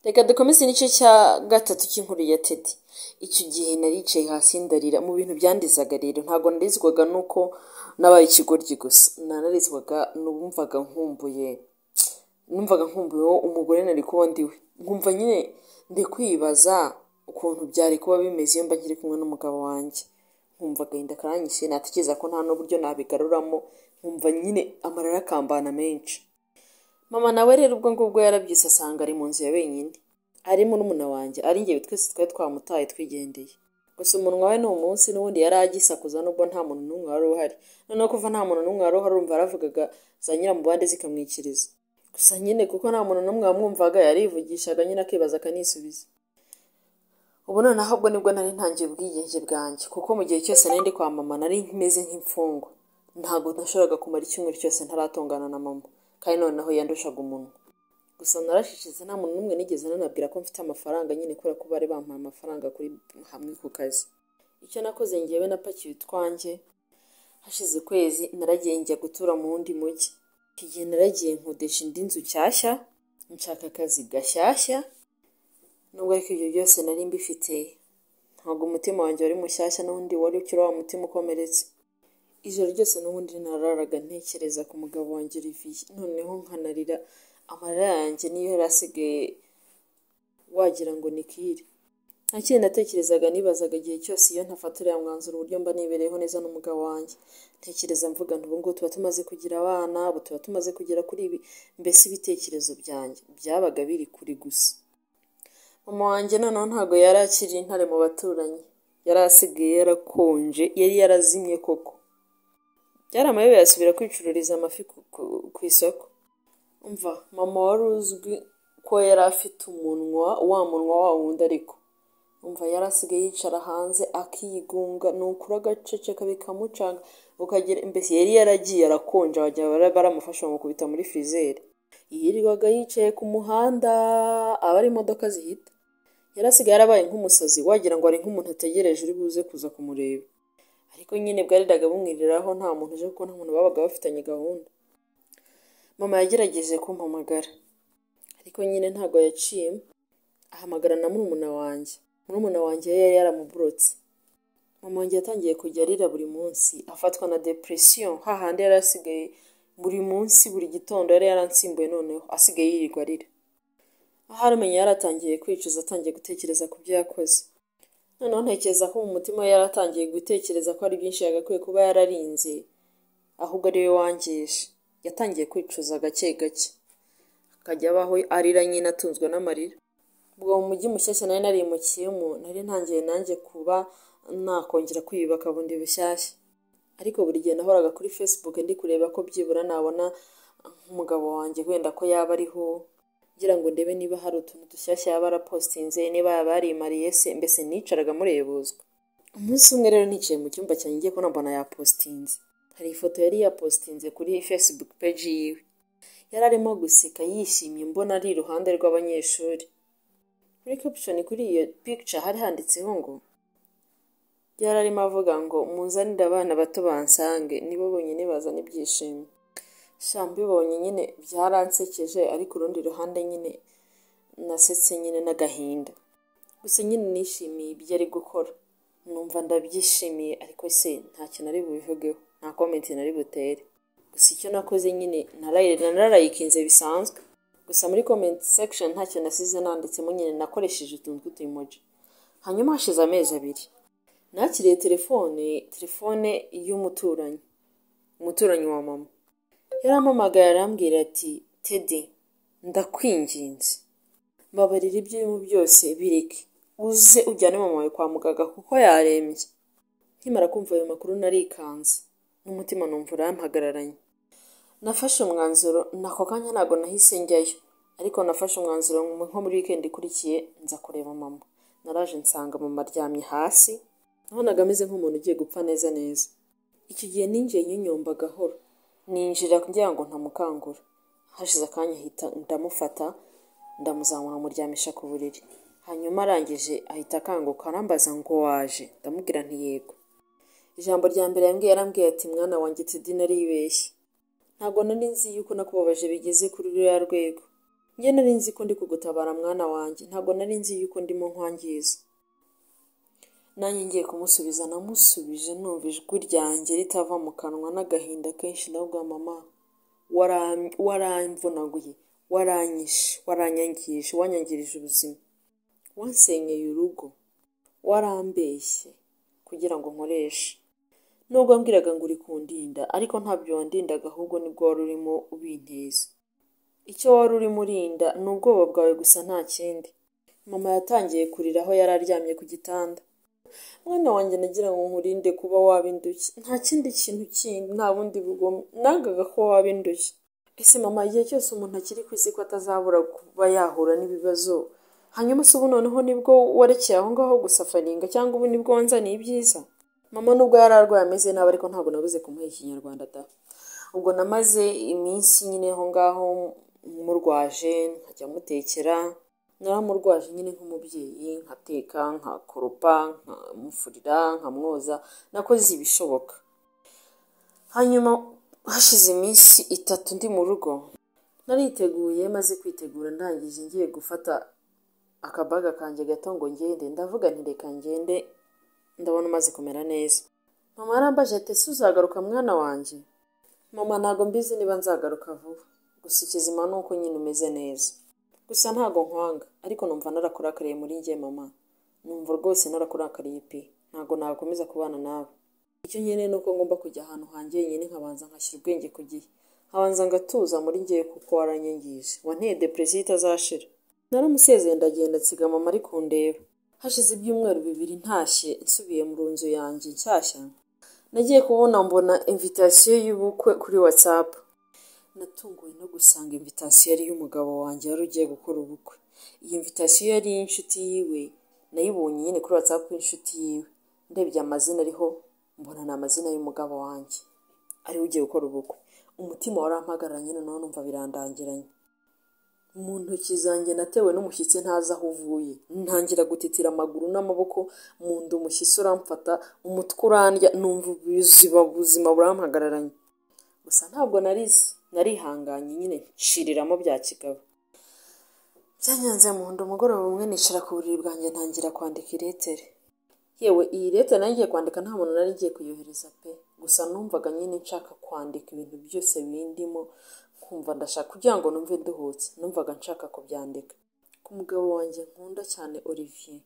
Reka dukomeze n'igice cya gatatu cy'inkuru ya Teddy. Icyo gihe naricaye hasi ndarira. Mu bintu byandizaga rero, ntabwo narizwaga nuko nabaye ikigoryi gusa, nanarizwaga numvaga nkumbuye, numvaga nkumbuye umugore nari kuba ndiwe, nkumva nyine ndi kwibaza ukuntu byari kuba bimeze iyo mba nkiri kumwe n'umugabo wanjye. Nkumva agahinda karanyishe, natekereza ko nta n'uburyo nabigaruramo, nkumva nyine amarira akambana menshi. Mama nawe rero ubwo ngubwo yarabyise asanga ari mu nzu ya wenyine, ari murumuna wanjye, ari njye, twese twari twamutaye twigendeye. Gusa umunwa we ni umunsi n'ubundi yari agisakuza nubwo nta muntu n'umwe wari uhari. Noneho kuva nta muntu n'umwe wari uhari, urumva yaravugaga za nyiramubande zikamwikiriza. Gusa nyine kuko nta muntu n'umwe wamwumvaga, yarivugishaga nyine akibaza akanisubiza. Ubu noneho ubwo nibwo nari ntangiye ubwigenge bwanjye, kuko mu gihe cyose nari ndi kwa mama nari meze nk'imfungwa. Ntabwo nashoboraga kumara icyumweru cyose ntaratongana na mama, kandi noneho yandushaga umunwa. Gusa narashishitse, nta muntu n'umwe nigeze nanabwira ko mfite amafaranga nyine, kubera ko bari bampaye amafaranga kuri hamwe ku kazi. Icyo nakoze ngewe, napakiye utwanjye, hashize ukwezi naragiye njya gutura mu wundi mujyi. Icyo gihe naragiye nkodesha indi nzu nshyashya, nshaka akazi gashyashya. Nubwo ariko ibyo byose nari mbifite, ntabwo umutima wanjye wari mushyashya, n'ubundi wari ukiri wa mutima ukomeretse. Ijoro ryose n'ubundi nararaga ntekereza ku mugabo wanjye Olivier, noneho nkanarira. Amarira yanjye niyo yari asigaye wagira ngo ni kiri. Nta kindi natekerezaga, nibazaga igihe cyose iyo ntafata uriya mwanzuro uburyo mba nibereyeho neza n'umugabo wanjye. Ntekereza mvuga nti ubu ngubu tuba tumaze kugira abana, ubu tuba tumaze kugera kuri ibi, mbese ibitekerezo byanjye byabaga biri kuri gusa. Mama wanjye noneho ntabwo yari akiri intare mu baturanyi, yari asigaye yarakonje, yari yarazimye koko. Byari amayobera, asubira kwicururiza amafi ku isoko. Umva, mama wari uzwi ko yari afite umunwa, wa munwa wa wundi, ariko umva yari asigaye yicara hanze akigunga, ni ukuri agaceceka bikamucanga, ukagira mbese yari yaragiye arakonja, wagira baramufasha bamukubita muri freezer. Yirirwaga yicaye ku muhanda aba ari imodoka zihita. Yari asigaye yarabaye nk'umusazi, wagira ngo ari nk'umuntu ategereje uri buze kuza kumureba. Ariko nyine bwariraga bumwiriraho nta muntu uje, kuko nta muntu babaga bafitanye gahunda. Mama yagerageje kumpamagara, ariko nyine ntabwo yaciyemo, ahamagara na murumuna wanjye. Murumuna wanjye yari yaramuburotse. Mama wanjye yatangiye kujya arira buri munsi, afatwa na depression, hahandi yari asigaye buri munsi, buri gitondo yari yaransimbuye, noneho asigaye yirirwa arira. Ahari umenya yaratangiye kwicuza, atangiye gutekereza ku byo yakoze. Noneho ntekereza ko mu mutima we yaratangiye gutekereza ko hari byinshi yagakwiye kuba yararinze, ahubwo ari we wangije. Yatangiye kwicuza gake gake, akajya abaho arira nyine atunzwe n'amarira. Ubwo mu mujyi mushyashya nari narimukiyemo, nari ntangiye nanjye kuba nakongera kwiyubaka bundi bushyashya. Ariko buri gihe nahoraga kuri Facebook ndi kureba ko byibura nabona nk'umugabo wanjye, wenda ko yaba ariho, ngira ngo ndebe niba hari utuntu dushyashya yaba yarapostinze, niba yaba yarimariye se, mbese nicaraga murebuzwa. Umunsi umwe rero nicaye mu cyumba cyanjye, ngiye kubona mbona yapostinze. Hari ifoto yari yapostinze kuri Facebook page yiwe. Yari arimo guseka yishimye, mbona ari iruhande rw'abanyeshuri. Kuri caption kuri iyo picture hari handitseho ngo, yari arimo avuga ngo muzanire abana bato bansange, nibo bonyine bazana ibyishimo. Sha, mbibonye nyine byaransekeje, ariko urundi ruhande nyine nasetse nyine n'agahinda. Gusa nyine nishimiye ibyo ari gukora, numva ndabyishimiye, ariko se ntacyo nari bubivugeho, nta comment nari butere. Gusa icyo nakoze nyine, nararayikinze bisanzwe. Gusa muri comment section ntacyo nasize nanditsemo, nyine nakoresheje utuntu tw'utu emoji. Hanyuma hashize amezi 2, nakiriye telefone y'umuturanyi, umuturanyi wa mama. Yarampamagaye arambwira ati: "Teddy, ndakwinginze, mbabarira, ibyo urimo byose bireke, uze ujyane mama wawe kwa muganga kuko yarembye." Nkimara kumva ayo makuru narikanze, n'umutima numva urampagararanye. Nafashe umwanzuro nako kanya, ntabwo nahise njyayo, ariko nafashe umwanzuro nko muri weekend ikurikiye nza kureba mama. Naraje nsanga mama aryamye hasi, nabonaga ameze nk'umuntu ugiye gupfa neza neza. Icyo gihe ninjiye nyonyomba gahoro, ninjira kugira ngo ntamukangura. Hashize akanya ahita ndamufata, ndamuzamura, muryamisha ku buriri. Hanyuma arangije ahita akanguka, arambaza ngo: "Waje?" Ndamubwira nti: "Yego." Ijambo rya mbere yambwiye, yarambwiye ati: "Mwana wanjye Teddy, naribeshye, ntabwo nari nzi yuko nakubabaje bigeze kuri ruriya rwego." Njye nari nzi ko ndi kugutabara mwana wanjye, ntabwo nari nzi yuko ndimo nkwangiza. Nanjye ngiye kumusubiza, namusubije numva ijwi ryanjye ritava mu kanwa n'agahinda kenshi, ndavuga mama waramvunaguye, waranyishe, waranyangije, wanyangirije ubuzima, wansenyeye urugo, warambeshye kugira ngo nkoreshe. Nubwo wambwiraga ngo uri kundinda, ariko ntabyo wandindaga, ahubwo nibwo wari urimo ubinteza. Icyo wari urimo urinda ni ubwoba bwawe gusa, nta kindi. Mama yatangiye kurira aho yari aryamye ku gitanda. Mwana wanjye, nagira ngo nkurinde kuba waba indushyi, nta kindi kintu kindi, nta bundi bugome, nangaga ko waba indushyi. Ese mama, igihe cyose umuntu akiri ku isi ko atazabura kuba yahura n'ibibazo, hanyuma se ubu noneho nibwo warekeye aho ngaho gusafaringa, cyangwa ubu nibwo wanzaniye ibyiza? Mama nubwo yari arwaye ameze nabi, ariko ntabwo nabuze kumuha ikinyarwanda da. Ubwo namaze iminsi nyine aho ngaho murwaje, nkajya mutekera, naramurwaje nyine nk'umubyeyi, nkateka, nkakoropa, nkamufurira, nkamwoza, nakoze ibishoboka. Hanyuma hashize iminsi 3 ndi mu rugo, nariteguye, maze kwitegura ndangije ngiye gufata akabaga kanjye gato ngo ngende, ndavuga nti reka ngende, ndabona umaze kumera neza. Mama yarambaje ati ese uzagaruka mwana wanjye? Mama ntabwo mbizi niba nzagaruka vuba, gusa ikizima ni uko nyine umeze neza. Gusa ntabwo nkwanga, ariko numva narakurakariye muri njye mama, numva rwose narakurakariye pe, ntabwo nakomeza kubana nawe. Icyo nkeneye ni uko ngomba kujya ahantu hanjye nyine, nkabanza nkashyira ubwenge ku gihe, nkabanza ngatuza muri njye, kuko waranyangije, wanteye depression itazashira. Naramusezeye ndagenda, nsiga mama ari kundeba. Hashize ibyumweru 2 ntashye, nsubiye mu nzu yanjye nshyashya, nagiye kubona mbona invitation y'ubukwe kuri WhatsApp. Natunguwe no gusanga invitation yari y'umugabo wanjye wari ugiye gukora ubukwe. Iyi invitation yari iy'inshuti yiwe, nayibonye nyine kuri WhatsApp y'inshuti yiwe. Ndebye amazina ariho mbona ni amazina y'umugabo wanjye ariwe ugiye gukora ubukwe. Umutima warampagararanye, noneho numva birandangiranye. Mu ntoki zanjye natewe n'umushyitsi ntazi aho uvuye, ntangira gutitira amaguru n'amaboko, mu nda umushyitsi uramfata, umutwe urandya, numva ubuzima burampagararanye. Gusa ntabwo narize, narihanganye nyine nshiriramo bya kigabo. Byanyanze mu nda, umugoroba umwe nicara ku buriri bwanjye ntangira kwandika iretere. Yewe iyi letere nari ngiye kwandika nta muntu nari ngiye kuyohereza pe, gusa numvaga nyine nshaka kwandika ibintu byose bindimo, nkumva ndashaka kugira ngo numve nduhutse, numvaga nshaka kubyandika. Ku mugabo wanjye nkunda cyane Olivier,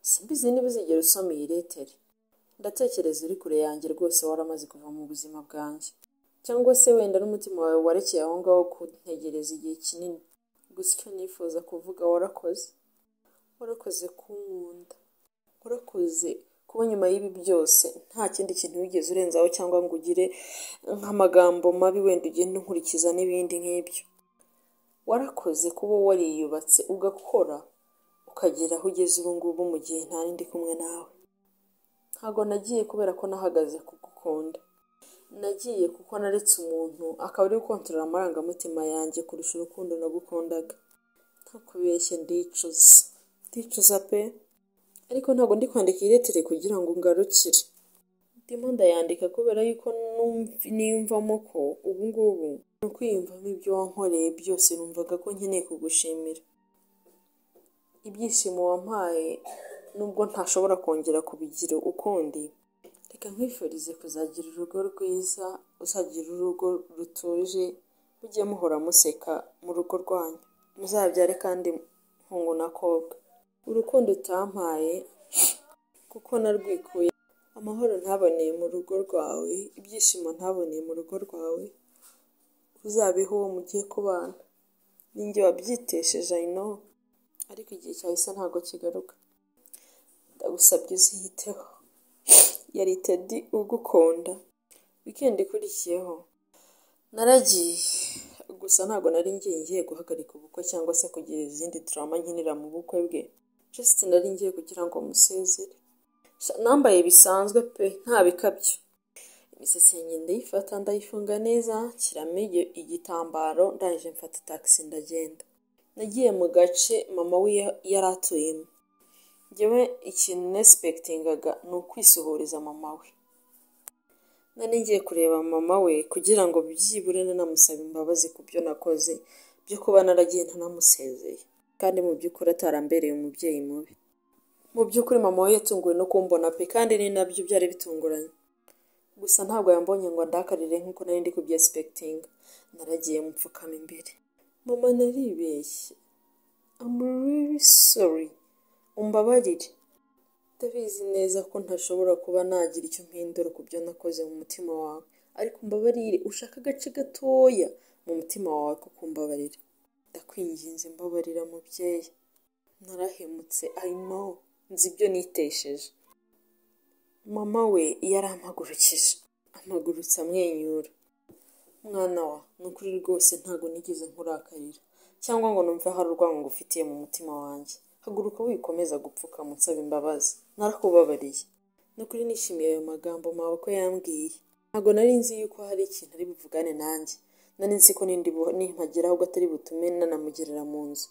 simbizi niba uzigera usoma iyi letere, ndatekereza uri kure yanjye rwose, waramaze kuva mu buzima bwanjye, cyangwa se wenda n'umutima wawe warekeye aho ngaho kuntegereza igihe kinini. Gusa icyo nifuza kuvuga, warakoze, warakoze kunkunda, warakoze kuba nyuma y'ibi byose nta kindi kintu wigeze urenzaho cyangwa ngo ugire nk'amagambo mabi wenda ugenda unkurikiza n'ibindi nk'ibyo. Warakoze kuba wariyubatse ugakora ukagera aho ugeze ubu ngubu mu gihe ntari ndi kumwe nawe. Ntabwo nagiye kubera ko nahagaze kugukunda, nagiye kuko naretse umuntu akaba ari gukontorora amarangamutima yanjye kurusha urukundo nagukundaga. Ntakubeshye ndicuza, ndicuza pe, ariko ntabwo ndi kwandika iyi letere kugira ngo ngarukire. Ndimo ndayandika kubera yuko niyumvamo ko ubu ngubu ni ukwiyumvamo ibyo wankoreye byose, numvaga ko nkeneye kugushimira. Ibyishimo wampaye nubwo ntashobora kongera kubigira ukundi, reka nkwifurize kuzagira urugo rwiza, uzagira urugo rutuje, mujye muhora museka mu rugo rwanyu, muzabyare kandi hungu na kobwa. Urukundo utampaye kuko narwikuye, amahoro ntaboneye mu rugo rwawe, ibyishimo ntaboneye mu rugo rwawe, uzabeho uwo mugiye kubana. Ninjye wabyitesheje I know, ariko igihe cyahise ntabwo kigaruka. Ndagusabye uziyiteho. Yari Teddy ugukunda. Weekend ikurikiyeho naragiye, gusa ntabwo nari ngiye guhagarika ubukwe cyangwa se kugira izindi drama nkinira mu bukwe bwe. Just nari ngiye kugira ngo musezere. Nambaye bisanzwe pe, nta bikabyo. Imisatsi yanjye ndayifata ndayifunga neza, nshyiramo igitambaro, ndangije mfata taxi ndagenda. Nagiye mu gace mama we yari atuyemo. Njyewe ikintu nesipekitingaga ni ukwisuhuriza mama we. Nari ngiye kureba mama we kugira ngo byibure nanamusaba imbabazi ku byo nakoze, byo kuba naragiye ntanamusezeye, kandi mu by'ukuri atarambereye umubyeyi mubi. Mu by'ukuri mama we yatunguwe no kumbona pe, kandi ni nabyo byari bitunguranye. Gusa ntabwo yambonye ngo andakarire nk'uko nari ndi kubyesipekitinga. Naragiye mupfukama imbere. Mama naribeshye. I'm really sorry. Umbabarire. Ndabizi neza ko ntashobora kuba nagira icyo mpindura ku byo nakoze mu mutima wawe. Ariko umbabarire, ushaka agace gatoya mu mutima wawe ko kumbabarira. Ndakwinginze mbabarira mubyeyi. Narahemutse, I know. Nzi ibyo nitesheje. Mama we yarampagurukije, ampagurutsa amwenyura. Mwana wa, ni ukuri rwose ntabwo nigeze nkurakarira cyangwa ngo numve hari urwango ngufitiye mu mutima wanjye. Haguruka wikomeza gupfukama unsaba imbabazi, narakubabariye. Ni ukuri nishimiye ayo magambo mawe ko yambwiye. Ntabwo nari nzi yuko hari ikintu ari buvugane nanjye. Nari nzi ko nimpagera ahubwo atari butume nanamugerera mu nzu.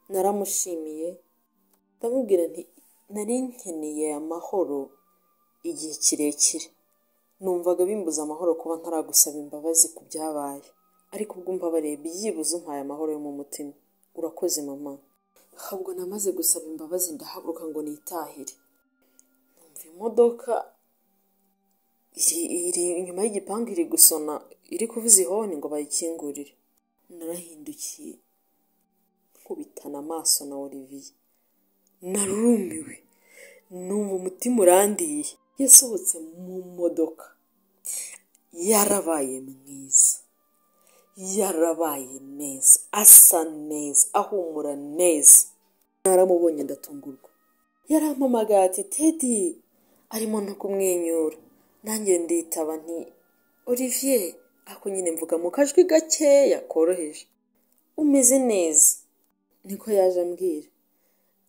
Naramushimiye, ndamubwira nti nari nkeneye amahoro igihe kirekire. Numvaga bimbuza amahoro kuba ntaragusaba imbabazi ku byabaye. Ariko ubwo umbabariye byibuze umpaye amahoro yo mu mutima. Urakoze mama. Ahubwo namaze gusaba imbabazi ndahaguruka ngo nitahire. Numva imodoka iri inyuma y'igipangu iri gusona, iri kuvuza ihoni ngo bayikingurire. Narahindukiye nkubitana amaso na Olivier. Narumiwe. Numva umutima urandiye. Yasohotse mu modoka. Yarabaye mwiza. Yarabaye neza, asa neza, ahumura neza. Naramubonye ndatungurwa. Yarampamagaye ati Teddy, arimo no kumwenyura. Nanjye nditaba nti Olivier, ako nyine mvuga mu kajwi gakeya koroheje. Umeze neza. Niko yaje ambwira.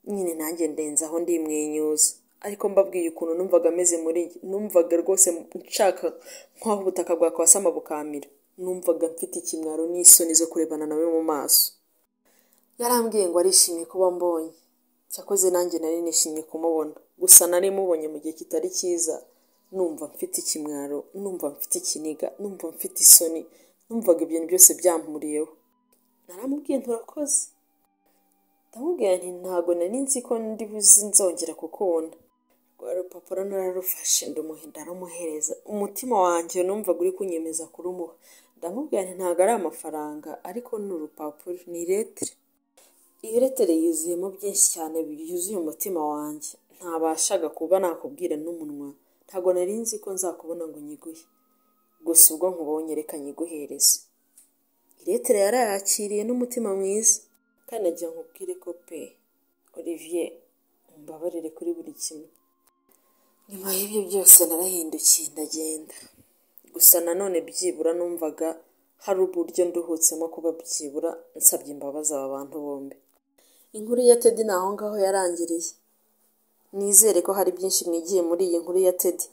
Nyine nanjye ndenzaho ndimwenyuza. Ariko mbabwiye ukuntu numvaga ameze muri njye. Numvaga rwose nshaka nk'aho ubutaka bwakwasama bukamira. Numvaga mfite ikimwaro n'isoni zo kurebana nawe mu maso. Yarambwiye ngo arishimye kuba mbonye. Cyakoze nanjye nari nishimye kumubona. Gusa nari mubonye mu gihe kitari cyiza. Numva mfite ikimwaro, numva mfite ikiniga, numva mfite isoni, numvaga ibintu byose byampuriyeho. Naramubwiye nturakoze. Ndamubwira nti ntago nari nzi ko ndi buze nzongera kukubona. Rwa rupapuro nararufashe ndarumuhereza. Umutima wanjye numvaga uri kunyemeza kurumuha. Ndamubwira nti ntago ari amafaranga, ariko ni urupapuro, ni iretere. Iyo retere yuzuyemo byinshi cyane byuzuye umutima wanjye. Ntabashaga kuba nakubwira n'umunwa. Ntago nari nzi ko nzakubona ngo nyiguhe. Gusa ubwo nkubonye reka nyiguhereze. Iretere yarayakiriye n'umutima mwiza. Kandi nagira nkubwire ko pe, Olivier, umbabarire kuri buri kimwe. Nyuma y'ibyo byose narahindukiye ndagenda. Gusa nanone byibura numvaga hari uburyo nduhutsemo kuba byibura nsabye imbabazi aba bantu bombi. Inkuru ya Teddy ni aho ngaho yarangiriye. Nizere ko hari byinshi mwigiye muri iyi nkuru ya Teddy.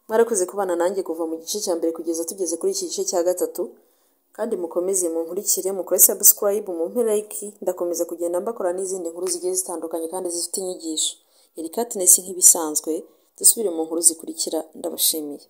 Mwarakoze kubana nanjye kuva mu gice cya mbere kugeza tugeze kuri iki gice cya gatatu. Kandi mukomeze munkurikire, mukore subscribe, mumpe like, ndakomeza kugenda mbakora n'izindi nkuru zigiye zitandukanye kandi zifite inyigisho. Yari Katness nk'ibisanzwe, dusubire mu nkuru zikurikira, ndabashimiye.